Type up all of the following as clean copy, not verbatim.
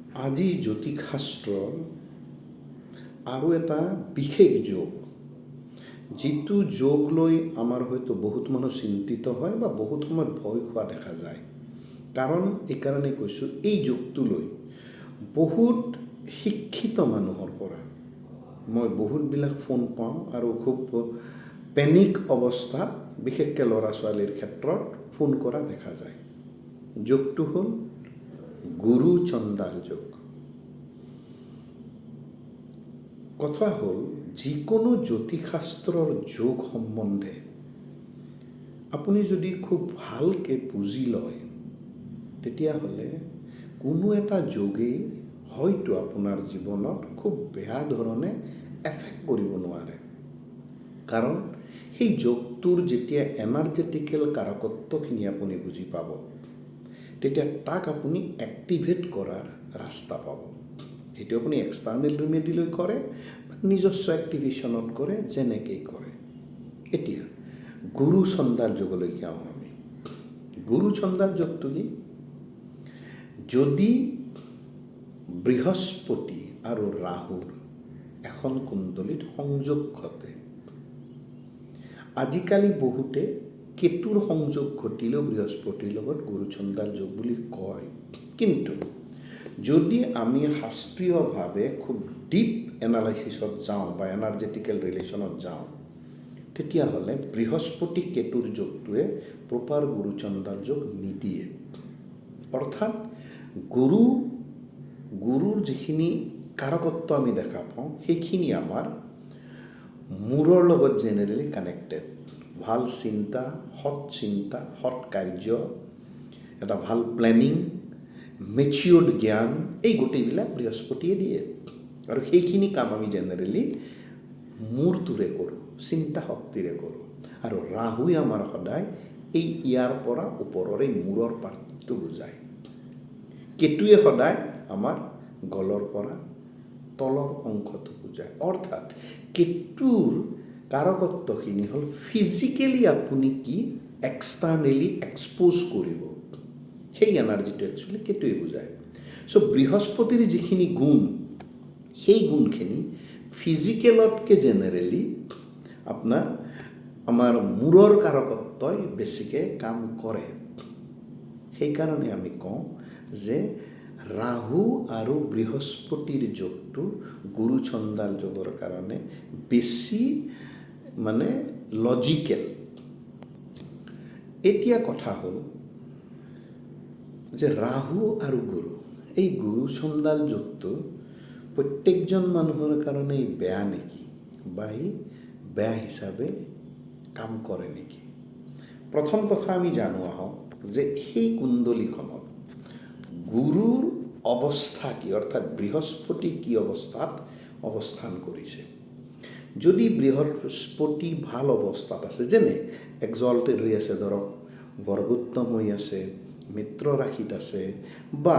আজি জ্যোতিষশাস্ত্ৰৰ আৰু এটা বিশেষ যোগ, যিটো যোগ লৈ আমাৰ হয়তো বহুত মানুহ চিন্তিত হয় বা বহুত সময়ত ভয় খোৱা দেখা যায়। কাৰণ এইকাৰণেই কৈছোঁ, এই যোগটো লৈ বহুত শিক্ষিত মানুহৰ পৰা মই বহুতবিলাক ফোন পাওঁ আৰু খুব পেনিক অৱস্থাত, বিশেষকৈ ল'ৰা ছোৱালীৰ ক্ষেত্ৰত ফোন কৰা দেখা যায়। যোগটো হ'ল গুৰু চণ্ডাল যোগ। কথা হ'ল, যিকোনো জ্যোতিষশাস্ত্ৰৰ যোগ সম্বন্ধে আপুনি যদি খুব ভালকৈ বুজি লয়, তেতিয়াহ'লে কোনো এটা যোগেই হয়তো আপোনাৰ জীৱনত খুব বেয়া ধৰণে এফেক্ট কৰিব নোৱাৰে। কাৰণ সেই যোগটোৰ যেতিয়া এনাৰ্জেটিকেল কাৰকত্বখিনি আপুনি বুজি পাব, তেতিয়া তাক আপুনি এক্টিভেট কৰাৰ ৰাস্তা পাব। সেইটো আপুনি এক্সটাৰ্নেল ৰিমেডি লৈ কৰে বা নিজস্ব এক্টিভেশ্যনত কৰে, যেনেকেই কৰে। এতিয়া গুৰু চণ্ডাল যোগলৈকে আহোঁ আমি। গুৰু চণ্ডাল যোগটো কি? যদি বৃহস্পতি আৰু ৰাহুৰ এখন কুণ্ডলীত সংযোগ ঘটে। আজিকালি বহুতে কেতুৰ সংযোগ ঘটিলেও বৃহস্পতিৰ লগত গুৰুচণ্ডাল যোগ বুলি কয়। কিন্তু যদি আমি শাস্ত্ৰীয়ভাৱে খুব ডিপ এনালাইচিছত যাওঁ বা এনাৰ্জেটিকেল ৰিলেশ্যনত যাওঁ, তেতিয়াহ'লে বৃহস্পতি কেতুৰ যোগটোৱে প্ৰপাৰ গুৰুচণ্ডাল যোগ নিদিয়ে। অৰ্থাৎ গুৰুৰ যিখিনি কাৰকত্ব আমি দেখা পাওঁ, সেইখিনি আমাৰ মূৰৰ লগত জেনেৰেলি কানেক্টেড। ভাল চিন্তা, সৎ চিন্তা, সৎ কাৰ্য, এটা ভাল প্লেনিং, মেচিয়ৰ্ড জ্ঞান, এই গোটেইবিলাক বৃহস্পতিয়ে দিয়ে। আৰু সেইখিনি কাম আমি জেনেৰেলি মূৰটোৰে কৰোঁ, চিন্তা শক্তিৰে কৰোঁ। আৰু ৰাহুই আমাৰ সদায় এই ইয়াৰ পৰা ওপৰৰ এই মূৰৰ পাৰ্টটো বুজায়। কেতুৱে সদায় আমাৰ গলৰ পৰা তলৰ অংশটো বুজায়। অৰ্থাৎ কেতুৰ কাৰকত্বখিনি হ'ল ফিজিকেলি আপুনি কি এক্সটাৰ্নেলি এক্সপ'জ কৰিব, সেই এনাৰ্জিটো একচুৱেলি কেতুৱে বুজায়। চ' বৃহস্পতিৰ যিখিনি গুণ, সেই গুণখিনি ফিজিকেলতকৈ জেনেৰেলি আপোনাৰ আমাৰ মূৰৰ কাৰকত্বই বেছিকৈ কাম কৰে। সেইকাৰণে আমি কওঁ যে ৰাহু আৰু বৃহস্পতিৰ যোগটো গুৰু চণ্ডাল যোগৰ কাৰণে বেছি মানে লজিকেল। এতিয়া কথা হ'ল যে ৰাহু আৰু গুৰু, এই গুৰু চণ্ডাল যোগটো প্ৰত্যেকজন মানুহৰ কাৰণেই বেয়া নেকি বা ই বেয়া হিচাপে কাম কৰে নেকি? প্ৰথম কথা আমি জানো আহক যে সেই কুণ্ডলীখনত গুৰুৰ অৱস্থা কি, অৰ্থাৎ বৃহস্পতি কি অৱস্থাত অৱস্থান কৰিছে। যদি বৃহস্পতি ভাল অৱস্থাত আছে, যেনে এক্সল্টেড হৈ আছে, ধৰক বৰ্গোত্তম হৈ আছে, মিত্ৰ ৰাশিত আছে, বা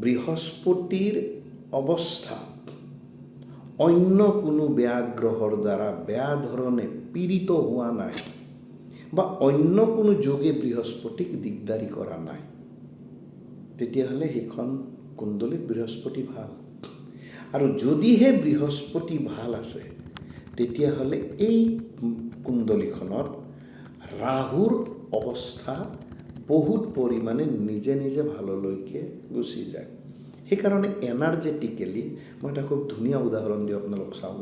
বৃহস্পতিৰ অৱস্থা অন্য কোনো বেয়া গ্ৰহৰ দ্বাৰা বেয়া ধৰণে পীড়িত হোৱা নাই বা অন্য কোনো যোগে বৃহস্পতিক দিগদাৰী কৰা নাই, তেতিয়াহ'লে সেইখন কুণ্ডলীত বৃহস্পতি ভাল। আৰু যদিহে বৃহস্পতি ভাল আছে, তেতিয়াহ'লে এই কুণ্ডলীখনত ৰাহুৰ অৱস্থা বহুত পৰিমাণে নিজে নিজে ভাললৈকে গুচি যায়। সেইকাৰণে এনাৰ্জেটিকেলি মই এটা খুব ধুনীয়া উদাহৰণ দিওঁ, আপোনালোক চাব।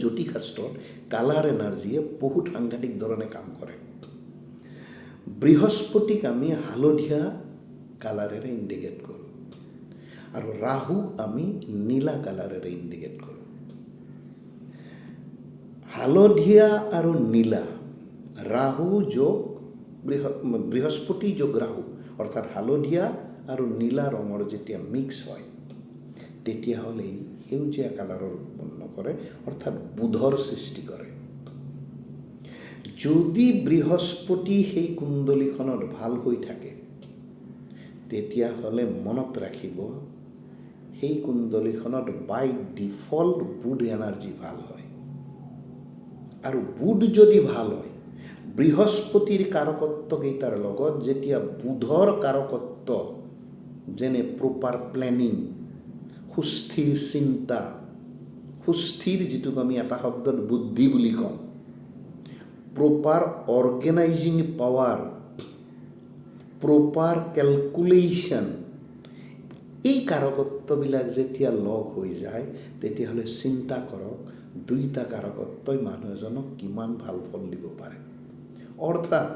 জ্যোতিষশাস্ত্ৰত কালাৰ এনাৰ্জিয়ে বহুত সাংঘাতিক ধৰণে কাম কৰে। বৃহস্পতিক আমি হালধীয়া কালাৰেৰে ইণ্ডিকেট কৰোঁ আৰু ৰাহুক আমি নীলা কালাৰেৰে ইণ্ডিকেট কৰোঁ। হালধীয়া আৰু নীলা, ৰাহু যোগ বৃহস্পতি যোগ ৰাহু, অৰ্থাৎ হালধীয়া আৰু নীলা ৰঙৰ যেতিয়া মিক্স হয়, তেতিয়াহ'লে ই সেউজীয়া কালাৰৰ উৎপন্ন কৰে, অৰ্থাৎ বুধৰ সৃষ্টি কৰে। যদি বৃহস্পতি সেই কুণ্ডলীখনত ভাল হৈ থাকে, তেতিয়াহ'লে মনত ৰাখিব, সেই কুণ্ডলীখনত বাই ডিফল্ট বুধ এনাৰ্জি ভাল হয়। আৰু বুধ যদি ভাল হয়, বৃহস্পতিৰ কাৰকত্বকেইটাৰ লগত যেতিয়া বুধৰ কাৰকত্ব যেনে প্ৰপাৰ প্লেনিং, সুস্থিৰ চিন্তা, সুস্থিৰ যিটোক আমি এটা শব্দত বুদ্ধি বুলি কওঁ, proper organizing power, proper calculation, এই কাৰকত্ববিলাক যেতিয়া লগ হৈ যায়, তেতিয়াহ'লে চিন্তা কৰক দুইটা কাৰকত্বই মানুহ এজনক কিমান ভাল ফল দিব পাৰে। অৰ্থাৎ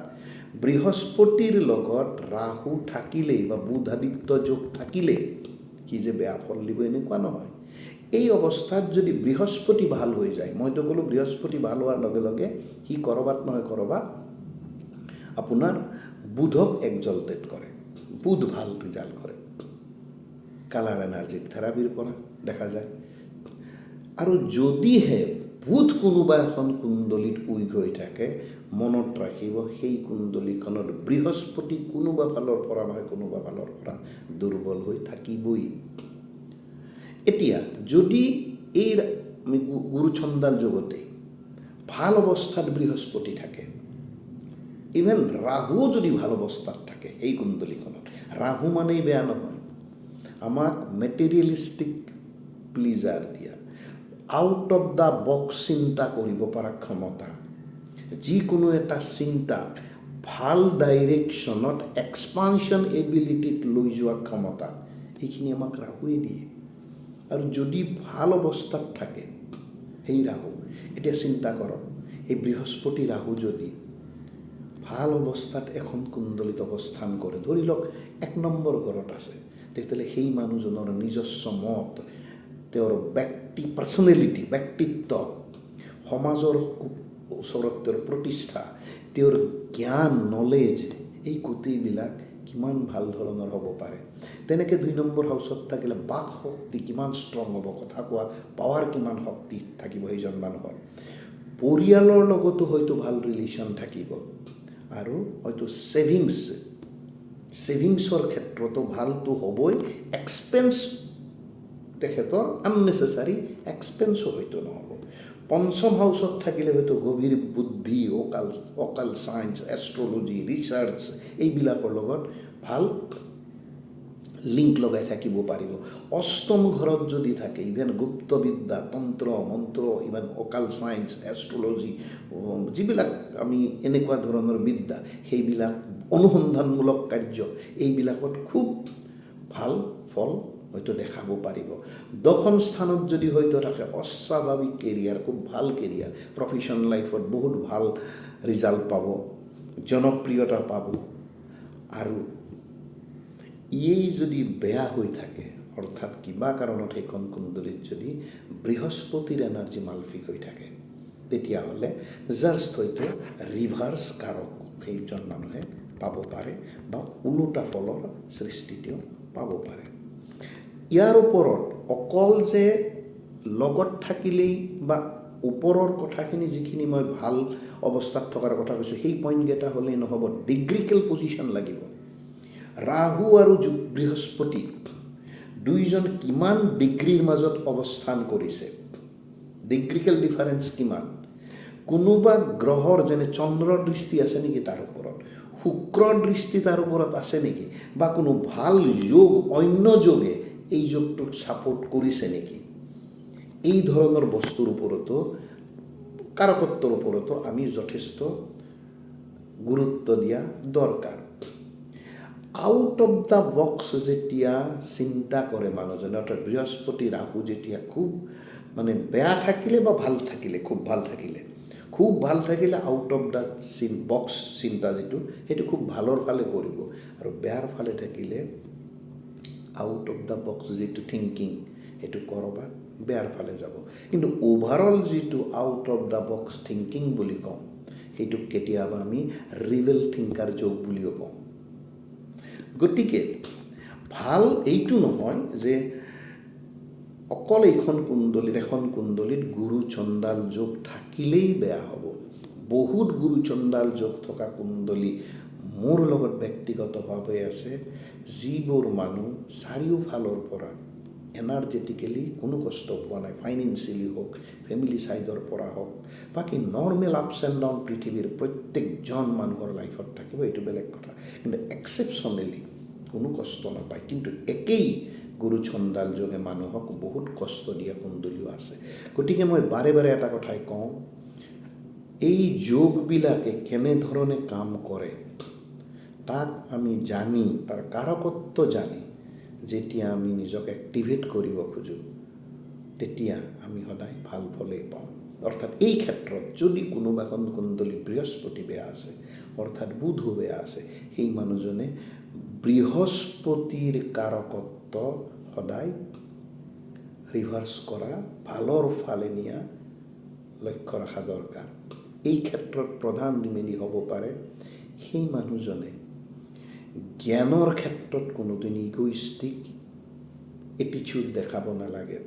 বৃহস্পতিৰ লগত ৰাহু থাকিলেই বা বুধাদিত্য যোগ থাকিলেই সি যে বেয়া ফল দিব, এনেকুৱা নহয়। এই অৱস্থাত যদি বৃহস্পতি ভাল হৈ যায়, মইতো ক'লোঁ বৃহস্পতি ভাল হোৱাৰ লগে লগে সি ক'ৰবাত নহয় ক'ৰবাত আপোনাৰ বুধক এক্সল্টেড কৰে, বুধ ভাল ৰিজাল্ট কৰে, কালাৰ এনাৰ্জিক থেৰাপিৰ পৰা দেখা যায়। আৰু যদিহে বুধ কোনোবা এখন কুণ্ডলীত উইক হৈ থাকে, মনত ৰাখিব সেই কুণ্ডলীখনত বৃহস্পতি কোনোবা ফালৰ পৰা নহয় কোনোবা ফালৰ পৰা দুৰ্বল হৈ থাকিবই। এতিয়া যদি এই আমি গুৰুচণ্ডাল যোগতে ভাল অৱস্থাত বৃহস্পতি থাকে, ইভেন ৰাহুও যদি ভাল অৱস্থাত থাকে সেই কুণ্ডলীখনত, ৰাহু মানেই বেয়া নহয়, আমাক মেটেৰিয়েলিষ্টিক প্লিজাৰ দিয়া, আউট অফ the box চিন্তা কৰিব পৰা ক্ষমতা, যিকোনো এটা চিন্তা ভাল ডাইৰেকশ্যনত এক্সপানশ্যন এবিলিটিত লৈ যোৱা ক্ষমতা, এইখিনি আমাক ৰাহুৱে দিয়ে। আৰু যদি ভাল অৱস্থাত থাকে সেই ৰাহু, এতিয়া চিন্তা কৰক এই বৃহস্পতি ৰাহু যদি ভাল অৱস্থাত এখন কুণ্ডলিত অৱস্থান কৰে, ধৰি লওক 1 নম্বৰ ঘৰত আছে, তেতিয়াহ'লে সেই মানুহজনৰ নিজস্ব মত, তেওঁৰ ব্যক্তি পাৰ্চনেলিটি, ব্যক্তিত্ব, সমাজৰ ওচৰত তেওঁৰ প্ৰতিষ্ঠা, তেওঁৰ জ্ঞান, নলেজ, এই গোটেইবিলাক কিমান ভাল ধৰণৰ হ'ব পাৰে। তেনেকৈ 2 নম্বৰ হাউচত থাকিলে বাক শক্তি কিমান ষ্ট্ৰং হ'ব, কথা কোৱা পাৱাৰ কিমান শক্তি থাকিব সেইজন মানুহৰ, পৰিয়ালৰ লগতো হয়তো ভাল ৰিলেশ্যন থাকিব আৰু হয়তো ছেভিংছৰ ক্ষেত্ৰতো ভালটো হ'বই, এক্সপেন্স তেখেতৰ আননেচেচাৰী এক্সপেন্সো হয়তো নহ'ব। পঞ্চম হাউচত থাকিলে হয়তো গভীৰ বুদ্ধি, অকাল্ট ছায়েন্স, এষ্ট্ৰলজি, ৰিচাৰ্চ, এইবিলাকৰ লগত ভাল লিংক লগাই থাকিব পাৰিব। অষ্টম ঘৰত যদি থাকে, ইভেন গুপ্তবিদ্যা, তন্ত্ৰ মন্ত্ৰ, ইভেন অকাল্ট ছায়েন্স, এষ্ট্ৰলজি, যিবিলাক আমি এনেকুৱা ধৰণৰ বিদ্যা, সেইবিলাক অনুসন্ধানমূলক কাৰ্য, এইবিলাকত খুব ভাল ফল হয়তো দেখাব পাৰিব। দশম স্থানত যদি হয়তো থাকে, অস্বাভাৱিক কেৰিয়াৰ, খুব ভাল কেৰিয়াৰ, প্ৰফেশ্যন লাইফত বহুত ভাল ৰিজাল্ট পাব, জনপ্ৰিয়তা পাব। আৰু এই যদি বেয়া হৈ থাকে, অৰ্থাৎ কিবা কাৰণত সেইখন কুণ্ডলীত যদি বৃহস্পতিৰ এনাৰ্জি মালফিক হৈ থাকে, তেতিয়াহ'লে জাষ্ট হয়তো ৰিভাৰ্ছ কাৰক সেইজন মানুহে পাব পাৰে বা ওলোটা ফলৰ সৃষ্টি তেওঁ পাব পাৰে। ইয়াৰ ওপৰত অকল যে লগত থাকিলেই বা ওপৰৰ কথাখিনি যিখিনি মই ভাল অৱস্থাত থকাৰ কথা কৈছোঁ, সেই পইণ্টকেইটা হ'লেই নহ'ব, ডিগ্ৰিকেল পজিশ্যন লাগিব। ৰাহু আৰু বৃহস্পতি দুইজন কিমান ডিগ্ৰীৰ মাজত অৱস্থান কৰিছে, ডিগ্ৰিকেল ডিফাৰেঞ্চ কিমান, কোনোবা গ্ৰহৰ যেনে চন্দ্ৰৰ দৃষ্টি আছে নেকি তাৰ ওপৰত, শুক্ৰৰ দৃষ্টি তাৰ ওপৰত আছে নেকি, বা কোনো ভাল যোগ, অন্য যোগে এই যোগটোক ছাপোৰ্ট কৰিছে নেকি, এই ধৰণৰ বস্তুৰ ওপৰতো, কাৰকত্বৰ ওপৰতো আমি যথেষ্ট গুৰুত্ব দিয়া দৰকাৰ। আউট অফ the box যেতিয়া চিন্তা কৰে মানুহজনে, অৰ্থাৎ বৃহস্পতি ৰাহু যেতিয়া খুব মানে বেয়া থাকিলে বা ভাল থাকিলে, খুব ভাল থাকিলে আউট অফ the box চিন্তা যিটো, সেইটো খুব ভালৰ ফালে কৰিব আৰু বেয়াৰ ফালে থাকিলে আউট অফ the box যিটো থিংকিং, সেইটো ক'ৰবাত বেয়াৰ ফালে যাব। কিন্তু অ'ভাৰঅল যিটো out of the box thinking বুলি কওঁ, সেইটোক কেতিয়াবা আমি ৰিবেল থিংকাৰ যোগ বুলিও কওঁ। গতিকে ভাল এইটো নহয় যে অকল এইখন কুণ্ডলীত, এখন কুণ্ডলীত গুৰু চণ্ডাল যোগ থাকিলেই বেয়া হ'ব। বহুত গুৰু চণ্ডাল যোগ থকা কুণ্ডলী মোৰ লগত ব্যক্তিগতভাৱে আছে, যিবোৰ মানুহ চাৰিওফালৰ পৰা এনাৰ্জেটিকেলি কোনো কষ্ট পোৱা নাই, ফাইনেন্সিয়েলি হওক, ফেমিলি ছাইডৰ পৰা হওক, বাকী নৰ্মেল আপছ এণ্ড ডাউন পৃথিৱীৰ প্ৰত্যেকজন মানুহৰ লাইফত থাকিব, এইটো বেলেগ কথা। কিন্তু এক্সেপশ্যনেলি কোনো কষ্ট নাপায়। কিন্তু একেই গুৰু চণ্ডাল যোগে মানুহক বহুত কষ্ট দিয়া কুণ্ডলীও আছে। গতিকে মই বাৰে বাৰে এটা কথাই কওঁ, এই যোগবিলাকে কেনেধৰণে কাম কৰে তাক আমি জানি, তাৰ কাৰকত্ব জানি যেতিয়া আমি নিজক এক্টিভেট কৰিব খোজোঁ, তেতিয়া আমি সদায় ভাল ফলেই পাওঁ। অৰ্থাৎ এই ক্ষেত্ৰত যদি কোনোবা এখন কুণ্ডলী বৃহস্পতি বেয়া আছে, অৰ্থাৎ বুধো বেয়া আছে, সেই মানুহজনে বৃহস্পতিৰ কাৰকত্ব সদায় ৰিভাৰ্চ কৰা, ভালৰ ফালে নিয়া লক্ষ্য ৰখা দৰকাৰ। এই ক্ষেত্ৰত প্ৰধান ৰিমেডি হ'ব পাৰে সেই মানুহজনে জ্ঞানৰ ক্ষেত্ৰত কোনোদিন ইগ'ইষ্টিক এটিচিউড দেখাব নালাগে।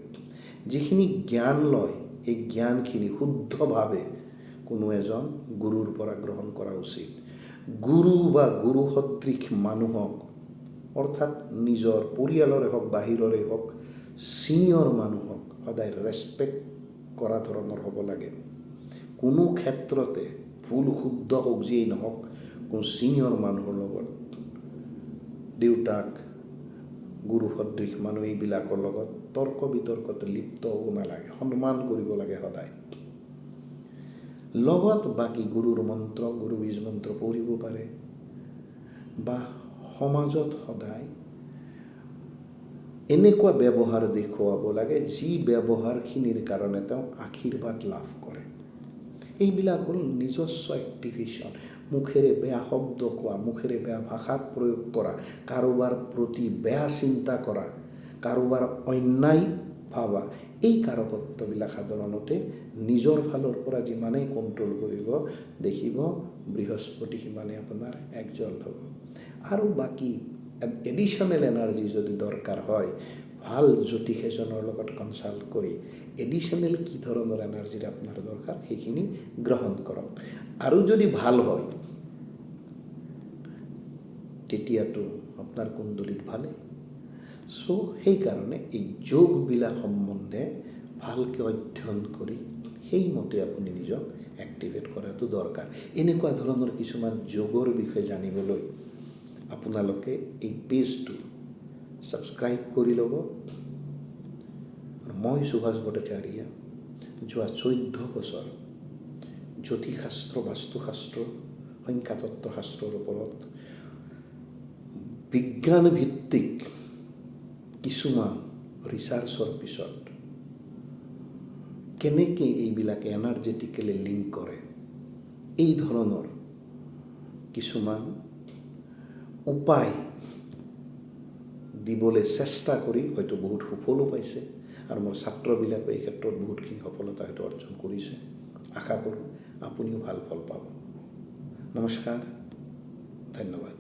যিখিনি জ্ঞান লয় সেই জ্ঞানখিনি শুদ্ধভাৱে কোনো এজন গুৰুৰ পৰা গ্ৰহণ কৰা উচিত। গুৰু বা গুৰু সদৃশ মানুহক, অৰ্থাৎ নিজৰ পৰিয়ালৰে হওক বাহিৰৰে হওক, ছিনিয়ৰ মানুহক সদায় ৰেচপেক্ট কৰা ধৰণৰ হ'ব লাগে। কোনো ক্ষেত্ৰতে ভুল শুদ্ধ হওক যিয়েই নহওক, কোনো ছিনিয়ৰ মানুহৰ লগত, দেউতাক, গুৰু সদৃশ মানুহ এইবিলাকৰ লগত তৰ্ক বিতৰ্কত লিপ্ত হ'ব নালাগে, সন্মান কৰিব লাগে সদায়। লগত বাকী গুৰুৰ মন্ত্ৰ, গুৰু বীজ মন্ত্ৰ পঢ়িব পাৰে, বা সমাজত সদায় এনেকুৱা ব্যৱহাৰ দেখুৱাব লাগে যি ব্যৱহাৰখিনিৰ কাৰণে তেওঁ আশীৰ্বাদ লাভ কৰে। এইবিলাক হ'ল নিজস্ব এক্টিভেশ্যন। মুখেৰে বেয়া শব্দ কোৱা, মুখেৰে বেয়া ভাষা প্ৰয়োগ কৰা, কাৰোবাৰ প্ৰতি বেয়া চিন্তা কৰা, কাৰোবাৰ অন্যায় ভাবা, এই কাৰকত্ববিলাক সাধাৰণতে নিজৰ ফালৰ পৰা যিমানেই কণ্ট্ৰল কৰিব দেখিব বৃহস্পতি সিমানেই আপোনাৰ একজল্ট হ'ব। আৰু বাকী এডিশ্যনেল এনাৰ্জি যদি দৰকাৰ হয়, ভাল জ্যোতিষ এজনৰ লগত কনচাল্ট কৰি এডিশ্যনেল কি ধৰণৰ এনাৰ্জিৰ আপোনাৰ দৰকাৰ সেইখিনি গ্ৰহণ কৰক। আৰু যদি ভাল হয় তেতিয়াতো আপোনাৰ কুণ্ডলীত ভালেই। চ' সেইকাৰণে এই যোগবিলাক সম্বন্ধে ভালকৈ অধ্যয়ন কৰি সেইমতে আপুনি নিজক এক্টিভেট কৰাটো দৰকাৰ। এনেকুৱা ধৰণৰ কিছুমান যোগৰ বিষয়ে জানিবলৈ আপোনালোকে এই পেজটো ছাবস্ক্ৰাইব কৰি ল'ব। মই সুভাষ ভট্টাচাৰ্য যোৱা 14 বছৰ জ্যোতিষশাস্ত্ৰ, বাস্তুশাস্ত্ৰ, সংখ্যাতত্ত্ব শাস্ত্ৰৰ ওপৰত বিজ্ঞানভিত্তিক কিছুমান ৰিচাৰ্চৰ পিছত কেনেকৈ এইবিলাকে এনাৰ্জেটিকেলি লিংক কৰে, এই ধৰণৰ কিছুমান উপায় দিবলৈ চেষ্টা কৰি হয়তো বহুত সুফলো পাইছে, আৰু মোৰ ছাত্ৰবিলাকে এই ক্ষেত্ৰত বহুতখিনি সফলতা হয়তো অৰ্জন কৰিছে। আশা কৰোঁ আপুনিও ভাল ফল পাব। নমস্কাৰ, ধন্যবাদ।